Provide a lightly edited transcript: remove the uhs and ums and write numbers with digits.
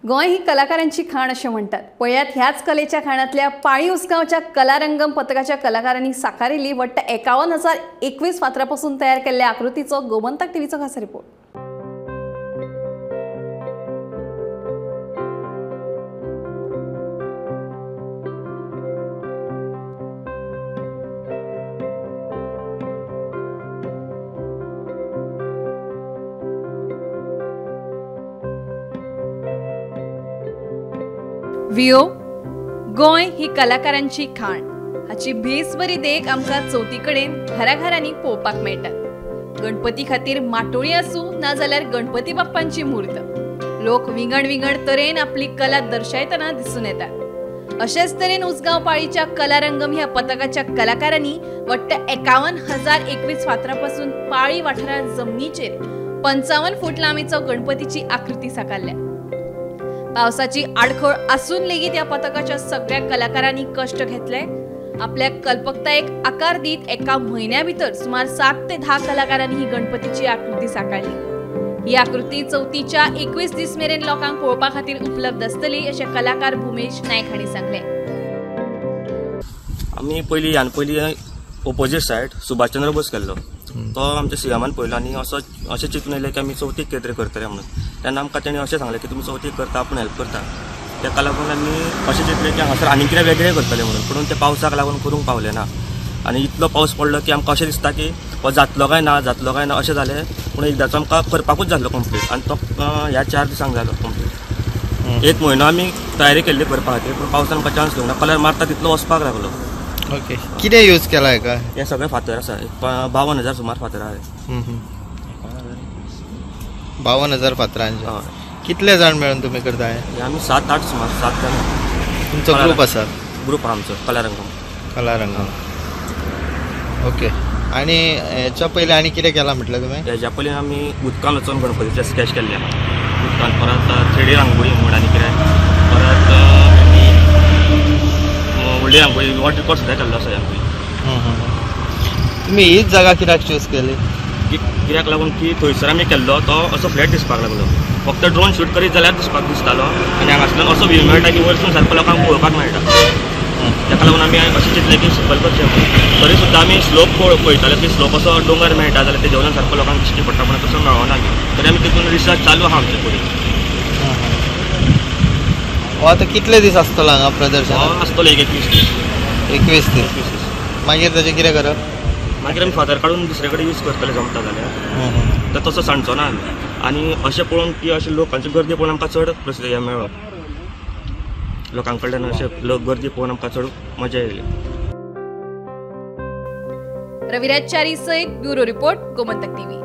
गोंय ही कलाकारांची खाण अशें म्हणटात. पळयात ह्याच कलेच्या खाणांतल्या पाळी उसगांवच्या कलारंगम पथकाच्या कलाकारांनी साकारिल्ली वट्ट 51,021 फातरापासून तयार केल्ल्या आकृतीचो गोमंतक टीव्हीचो खासा रिपोर्ट. वियो गोंय ही कलाकारांची खाण हाची भेस बरी देख आमकां चवथी कडेन घराघरांनी पळोवपाक मेळटा. गणपती खातीर माटोळी आसूं ना जाल्यार गणपती बाप्पांची मूर्त, लोक विंगड विंगड तरेन आपली कला दर्शयतना दिसून येतात. अशेच तरेन उसगांव पाळीच्या कलारंगम ह्या पथकाच्या कलाकारांनी वट्ट 51,021 फातरापासून पाळी वाठारांत जमनीचेर 55 फूट लांबीचो गणपतीची आकृती साकारल्या. पावसाची आडखळ आसून लेगीत ह्या पथकाच्या सगळ्या कलाकारांनी कष्ट घेतले. आपल्या कल्पकतायेक आकार दीत एका म्हयन्या भितर सुमार 7 ते 10 कलाकारांनी ही गणपतीची आकृती साकारली. ही आकृती चवथीच्या 21 दीस मेरेन लोकांक पळोवपा खातीर उपलब्ध आसतली अशें कलाकार भुमेश नायक हांणी सांगलें. आमी पयलीं ह्यान पयलीं ओपोजीट सायड सुभाषचंद्र बोस केल्लो, तो आमच्या सीएमान पळयलो आनी असो अशें चिंतून येयलें की आमी चवथीक कितें तरी करतले म्हणून. तेन्ना आमकां तेणी अशें सांगलें की तुमी चवथीक करता, आपूण हेल्प करता. तेका लागून आमी अशें चिंतलें की हांगासर आनी कितें वेगळें करतले म्हणून, पूण ते पावसाक लागून करूंक पावलें ना. आनी इतलो पावस पडलो की आमकां अशें दिसता की हो जातलो काय ना, जातलो काय ना अशें जालें. पूण एकदांचो आमकां करपाकूच जाल्लो कंप्लीट आनी तो ह्या 4 दिसांक जालो कंप्लीट. एक म्हयनो आमी तयारी केल्ली करपा खातीर, पूण पावसान आमकां चान्स घेवंक ना. कलर मारता तितलो वचपाक लागलो. ओके, कितें यूज केला हेका? हे सगळे फातर आसा, 52,000 सुमार फातर आहा. 52,000 फातरांचे कितले जाण मेळून तुमी करता हे? आमी 7-8 सुमार, 7 जाण. तुमचो ग्रुप आसा? ग्रुप आहा आमचो, कलारंगम. कलारंगम, ओके. आनी हेच्या पयलीं आनी कितें केलां म्हटलें तुवें? हेच्या पयलीं आमी उदकान वचून गणपतीचे स्केच केल्ले आहा उदकान, परत 3D रांगोळी म्हूण आनी कितें, परत व्हडली रांगोळी वॉटर रिकॉर्ड सुद्दां केल्लो आसा. ह्या तुमी हीच जागा कित्याक चूज केली? कित्याक लागून की थंयसर आमी केल्लो तो असो फ्लॅट दिसपाक लागलो, फक्त ड्रोन शूट करीत जाल्यार दिसपाक दिसतालो आनी हांगासल्यान असो व्यू मेळटा की वयरसून सारको लोकांक पळोवपाक मेळटा. ताका लागून आमी अशें चिंतलें की सकयल करचें म्हणून. तरी सुद्दां आमी स्लोप पळयताले की स्लोप असो दोंगर मेळटा जाल्यार तेजे वयल्यान सारको लोकांक दिश्टी पडटा, पूण तसो मेळना. तरी आमी तितून रिसर्च चालू आहा आमचे फुडें. हो आतां कितले दीस आसतलो हांगा प्रदर्शन? आसतलो एक 21 दीस. 21 दीस. मागीर ताचें कितें करप? मागीर आमी फातर काडून दुसरे कडेन यूज करतले जमता जाल्यार, तर तसो सांडचो ना आमी. आनी अशें पळोवन की अशें लोकांची गर्दी पळोवन आमकां चड हें मेळ्ळो, लोकां कडल्यान अशें लोक गर्दी पळोवन आमकां चड मजा येयली. रविराज च्यारी सयत ब्युरो रिपोर्ट, गोमंतक टीव्ही.